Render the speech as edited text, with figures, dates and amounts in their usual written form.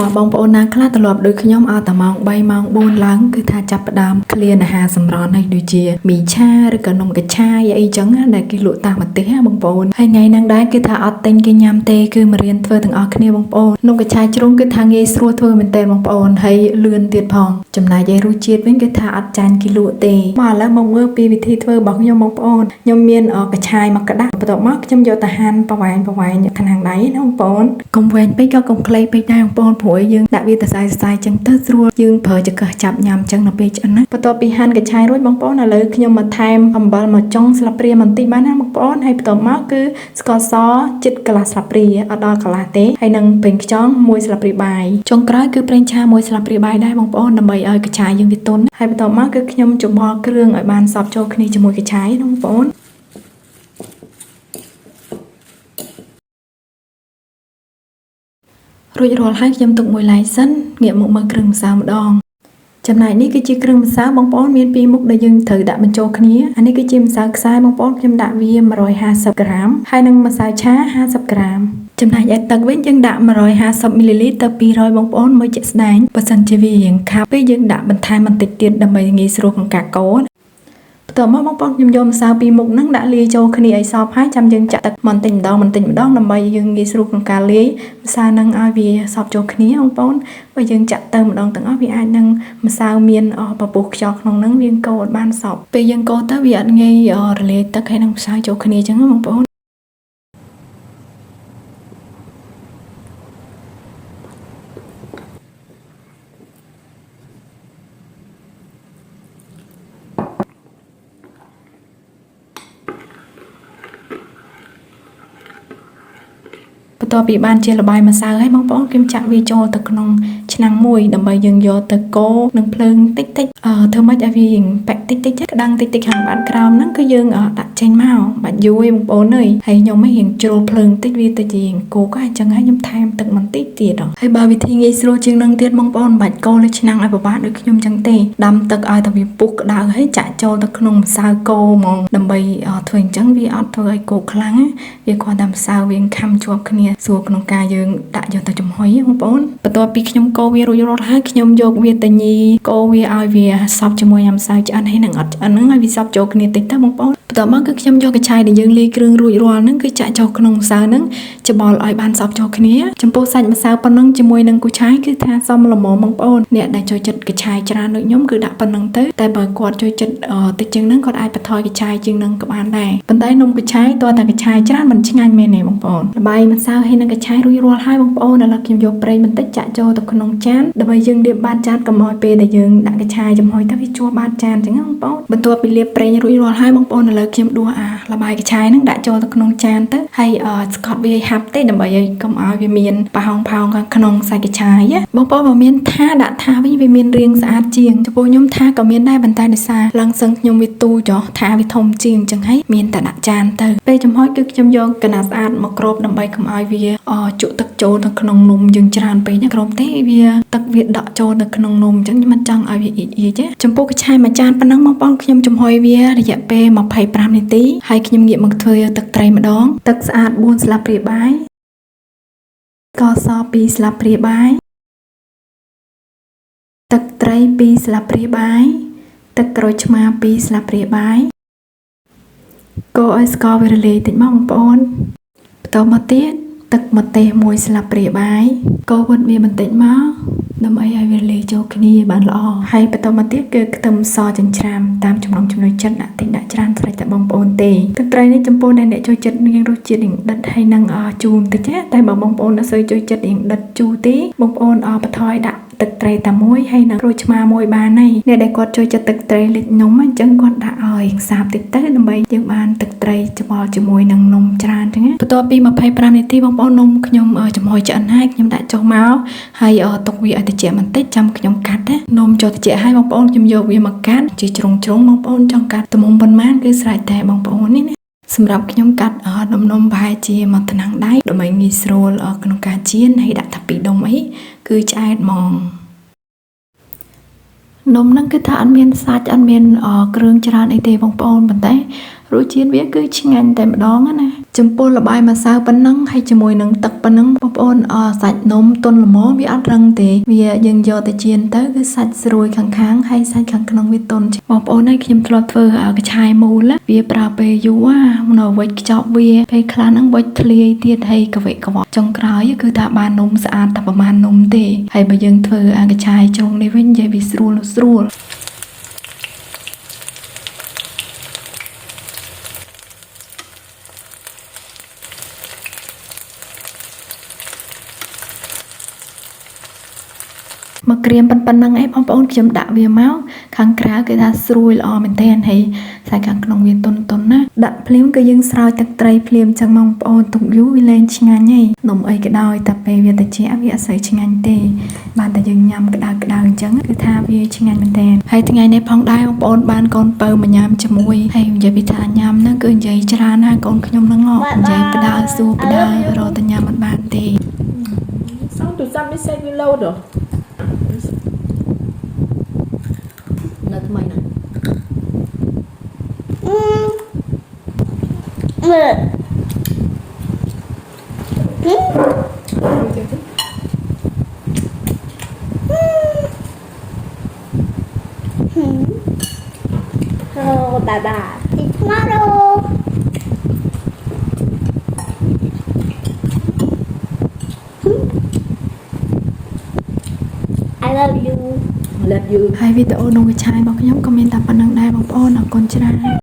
មកបងប្អូនណាខ្លះត្រឡប់ដូចខ្ញុំឲ្យតែម៉ោង3ម៉ោង4ឡើងគឺថាចាប់ផ្ដើមឃ្លានអាហារសម្រន់ហើយដូចជាមីឆាឬក៏នំកញ្ឆាយអីចឹងណាដែលគេលក់តាមប្រទេសណាបងប្អូនហើយថ្ងៃហ្នឹងដែរគឺថាអត់ទិញគេញ៉ាំទេគឺមករៀនធ្វើទាំងអស់គ្នាបងប្អូននំកញ្ឆាយជ្រុងគឺថាងាយស្រួលធ្វើមែនទែនបងប្អូនហើយលឿនទៀតផងចំណែកឯរសជាតិវិញគឺថាអត់ចាញ់គេលក់ទេមកឥឡូវមកមើលពីវិធីធ្វើរបស់ខ្ញុំបងប្អូនខ្ញុំមានកញ្ឆាយមកក្តាស់បន្ទាប់មកខ្ញុំយកទៅហាន់ប្រវែងប្រវែងខាងដៃណាបងប្អូនកុំវែងពេកក៏កុំខ្លីពេកដែរបងប្អូនព្រោះយើងដាក់វាទៅស្អែកស្អែកចឹងទៅស្រួលយើងប្រើចង្កឹះចាប់ញ៉ាំចឹងដល់ពេលឆ្អិនណាបន្ទាប់ពីហាន់កញ្ឆាយរួចបងប្អូនឥឡូវខ្ញុំមកថែមអំបិលមួយចុងស្លាបព្រាបន្តិចបានណាបងប្អូនហើយបន្ទាប់មកគឺស្ករសជិតកន្លះស្លាបព្រាអត់ដល់កន្លះទេហើយនឹងប្រេងខ្យងមួយស្លាបព្រាបាយចុងក្រោយគឺប្រេងឆាមួយស្លាបព្រាបាយដែរបងប្អូនដើម្បីឲ្យកញ្ឆាយយើងវាទន់ហើយបន្ទាប់មកគឺខ្ញុំច្របល់គ្រឿងឲ្យបានសព្វចូលគ្នាជាមួយកញ្ឆាយណាបងប្អូន រួចរាល់ហើយខ្ញុំទុកមួយឡែកសិនងាកមកមើលគ្រឿងម្សៅម្ដងចំណែកនេះគឺជាគ្រឿងម្សៅបងប្អូនមានពីរមុខដែលយើងត្រូវដាក់បញ្ចូលគ្នាអានេះគឺជាម្សៅខ្សាយបងប្អូនខ្ញុំដាក់វា150ក្រាមហើយនិងម្សៅឆា50ក្រាមចំណែកឯទឹកវិញយើងដាក់150មីលីលីត្រទៅ200បងប្អូនមើលជាក់ស្ដែងបើសិនជាវារៀងខាប់ពេកយើងដាក់បន្ថែមបន្តិចទៀតដើម្បីងាយស្រួលក្នុងការកូរបន្ទាប់មកបងប្អូនខ្ញុំយកម្សៅពីរមុខហ្នឹងដាក់លាយចូលគ្នាឲ្យសព្វហើយចាំយើងចាក់ទឹកបន្តិចម្ដងបន្តិចម្ដងដើម្បីយើងងាយស្រួលក្នុងការលាយម្សៅហ្នឹងឲ្យវាសព្វចូលគ្នាបងប្អូនបើយើងចាក់ទៅម្ដងទាំងអស់វាអាចនឹងម្សៅមានពពុះខ្យល់ក្នុងហ្នឹងវាកូរអត់បានសព្វពេលយើងកូរទៅវាអត់ងាយរលាយទឹកហើយនឹងម្សៅចូលគ្នាអញ្ចឹងណាបងប្អូន បន្ទាប់ពីបានជាល្បាយម្សៅហើយបងប្អូនខ្ញុំចាក់វាចូលទៅក្នុងឆ្នាំងមួយដើម្បីយើងយកទៅកូរនឹងភ្លើងតិចតិចអឺធ្វើម៉េចឲ្យវារៀងប៉ែកតិចតិចក្តាំងតិចតិចខាងបាតក្រោមហ្នឹងគឺយើងដាក់ចេញមកបាច់យូរឯងបងប្អូនអើយហើយខ្ញុំឯងរៀងជ្រុលភ្លើងតិចវាទៅជារៀងគោកហើយអញ្ចឹងហើយខ្ញុំថែមទឹកបន្តិចទៀតហើយបើវិធីងាយស្រួលជាងនឹងទៀតបងប្អូនមិនបាច់កូរលើឆ្នាំងឲ្យពិបាកដូចខ្ញុំអញ្ចឹងទេដាំទឹកឲ្យតែវាពុះក្តៅហើយចាក់ចូលទៅក្នុងម្សៅកូរហ្មងដើម្បីធ្វើអញ្ចឹងវាអត់ធ្វើឲ្យគោកខ្លាំងវាគ្រាន់តែម្សៅវាខំជាប់គ្នាស្រួលក្នុងការយើងដាក់យកទៅចំហុយបងប្អូនបន្ទាប់ពីខ្ញុំកូរវារួចរាល់ហើយខ្ញុំយកវាទៅញីកូរវាឲ្យវាសព្វជាមួយអាម្សៅឆ្អិនហើយនឹងអត់ឆ្អិនហ្នឹងឲ្យវាសព្វចូលគ្នាតិចទៅបងប្អូនបន្ទាប់មកគឺខ្ញុំយកកញ្ឆាយដែលយើងលាយគ្រឿងរួចរាល់ហ្នឹងគឺចាក់ចូលក្នុងម្សៅហ្នឹងច្របល់ឲ្យបានសព្វចូលគ្នាចំពោះសាច់ម្សៅប៉ុណ្ណឹងជាមួយនឹងគូឆាយគឺថាសមល្មមបងប្អូនអ្នកដែលចូលចិត្តកញ្ឆាយច្រើនដូចខ្ញុំគឺដាក់ប៉ុណ្ណឹងទៅតែបើគាត់ចូលចិត្តតិចជាងហ្នឹងគាត់អាចបន្ថយកញ្ឆាយជាងហ្នឹងក៏បានដែរប៉ុន្តែនំកញ្ឆាយតើតែកញ្ឆាយច្រើនមិនឆ្ងាញ់មែនទេបងប្អូនល្បាយម្សៅហើយនឹងកញ្ឆាយរួចរាល់ហើយបងប្អូនឥឡូវខ្ញុំយកប្រេងបន្តិចចាក់ចូលទៅក្នុងចានដើម្បីយើងលាបបាតចានកុំឲ្យពេលដែលយើងដាក់កញ្ឆាយចំហុយទៅវាជាប់បាតចានអញ្ចឹងបងប្អូនបន្ទាប់ពីលាបប្រេងរួចរាល់ហើយបងប្អូនឥឡូវខ្ញុំដួសអាល្បាយកញ្ឆាយហ្នឹងដាក់ចូលទៅក្នុងចានទៅហើយស្កត់វាឲ្យហាប់តិចដើម្បីឲ្យកុំឲ្យវាមានប្រហោងផោងខាងក្នុងសាច់កញ្ឆាយបងប្អូនបើមានថាដាក់ថាវិញវាមានរាងស្អាតជាងចំពោះខ្ញុំថាក៏មានដែរប៉ុន្តែដោយសារឡើងសឹងខ្ញុំវាទូចចុះថាវាធំជាងអញ្ចឹងហើយមានតែដាក់ចានទៅពេលចំហុយគឺខ្ញុំយកកណាត់ស្អាតមកគ្របដើម្បីកុំឲ្យវាជក់ទឹកចូលទៅក្នុងនំយើងច្រើនពេកណាគ្របទេវាទឹកវាដក់ចូលទៅក្នុងនំអញ្ចឹងខ្ញុំមិនចង់ឲ្យវាអ៊ីចអ៊ីចទេចំពោះកញ្ឆាយមួយចានប៉ុណ្ណឹងបងប្អូនខ្ញុំចំហុយវារយៈពេល25នាទីហើយខ្ញុំងាកមកធ្វើទឹកត្រីម្ដងទឹកស្អាត4ស្លាបព្រាបាយស្ករស2ស្លាបព្រាបាយទឹកត្រី2ស្លាបព្រាបាយទឹកក្រូចឆ្មា2ស្លាបព្រាបាយកូរឲ្យស្ករវារលាយតិចមកបងប្អូនបន្តមកទៀតទឹកម្ទេស1ស្លាបព្រាបាយកូរវិតវាបន្តិចមកដើម្បីឲ្យវាលាយចូលគ្នាបានល្អហើយបន្តមកទៀតគឺខ្ទឹមសចិញ្ច្រាំតាមចំណង់ចំណូលចិត្តដាក់តិចដាក់ច្រើនស្រេចតែបងប្អូនទេទឹកត្រីនេះចំពោះអ្នកចូលចិត្តនាងរសជាតិរៀងដិតហើយនឹងជូរបន្តិចណាតែបើបងប្អូនអត់សូវចូលចិត្តរៀងដិតជូរទេបងប្អូនបន្ថយដាក់ទឹកត្រីតែមួយហើយនឹងក្រូចឆ្មាមួយបានហើយអ្នកដែលគាត់ចូលចិត្តទឹកត្រីលិចនំអញ្ចឹងគាត់ដាក់ឲ្យសាបតិចទៅដើម្បីយើងបានទឹកត្រីច្បល់ជាមួយនឹងនំច្រើនអញ្ចឹងណាបន្ទាប់ពី25នាទីបងប្អូននំខ្ញុំចំហុយឆ្អិនហើយខ្ញុំដាក់ចុះមកហើយទុកវាឲ្យត្រជាក់បន្តិចចាំខ្ញុំកាត់ណានំចូលត្រជាក់ហើយបងប្អូនខ្ញុំយកវាមកកាត់ជាជ្រុងជ្រុងបងប្អូនចង់កាត់ទំហំប៉ុន្មានគឺស្រេចតែបងប្អូននេះណាសម្រាប់ខ្ញុំកាត់នំនំប្រហែលជាមួយថ្នាំងដៃដើម្បីងាយស្រួលក្នុងការចៀនហើយដាក់ថាពីរដុំអីគឺឆ្អែតហ្មងនំហ្នឹងគឺថាអត់មានសាច់អត់មានគ្រឿងច្រើនអីទេបងប្អូនប៉ុន្តែរសជាតិវាគឺឆ្ងាញ់តែម្ដងណា ចំពោះល្បាយម្សៅប៉ុណ្ណឹងហើយជាមួយនឹងទឹកប៉ុណ្ណឹងបងប្អូនអសាច់នំទន់ល្មមវាអត់រឹងទេវាយើងយកទៅចៀនទៅគឺសាច់ស្រួយខាងខាងហើយសាច់ខាងក្នុងវាទន់បងប្អូនហើយខ្ញុំធ្លាប់ធ្វើកញ្ឆាយមូលវាប្រើពេលយូរនៅវេចខ្ចប់វាពេលខ្លះហ្នឹងវេចធ្លាយទៀតហើយកវិកវចុងក្រោយគឺថាបាននំស្អាតតែប្រហែលនំទេហើយបើយើងធ្វើអាកញ្ឆាយជ្រុងនេះវិញនិយាយវាស្រួលស្រួល។ មកក្រៀមប៉ុណ្ណឹងឯងបងប្អូនខ្ញុំដាក់វាមកខាងក្រៅគឺថាស្រួយល្អមែនទែនហើយសាច់ខាងក្នុងវាទន់ទន់ណាដាក់ភ្លាមគឺយើងស្រោចទឹកត្រីភ្លាមចឹងមកបងប្អូនទុកយូរវាលែងឆ្ងាញ់ហីនំអីក៏ដោយតែពេលវាត្រជាក់វាអត់សូវឆ្ងាញ់ទេបានតែយើងញ៉ាំក្តៅក្តៅអញ្ចឹងគឺថាវាឆ្ងាញ់មែនទែនហើយថ្ងៃនេះផងដែរបងប្អូនបានកូនពៅមកញ៉ាំជាមួយហើយនិយាយពីថាញ៉ាំហ្នឹងគឺនិយាយច្រើនណាស់កូនខ្ញុំហ្នឹងនិយាយបដើសួរបដើរកតែញ៉ាំមិនបានទេ សងទូរស័ព្ទនេះសេវាលោតហ៎នៅថ្មីហ្នឹង មើល ទៅទៅ អូ bye bye. See tomorrow. I love you. Love you. ហើយវីដេអូនំកញ្ឆាយរបស់ខ្ញុំក៏មានតែប៉ុណ្ណឹងដែរបងប្អូនអរគុណច្រើន។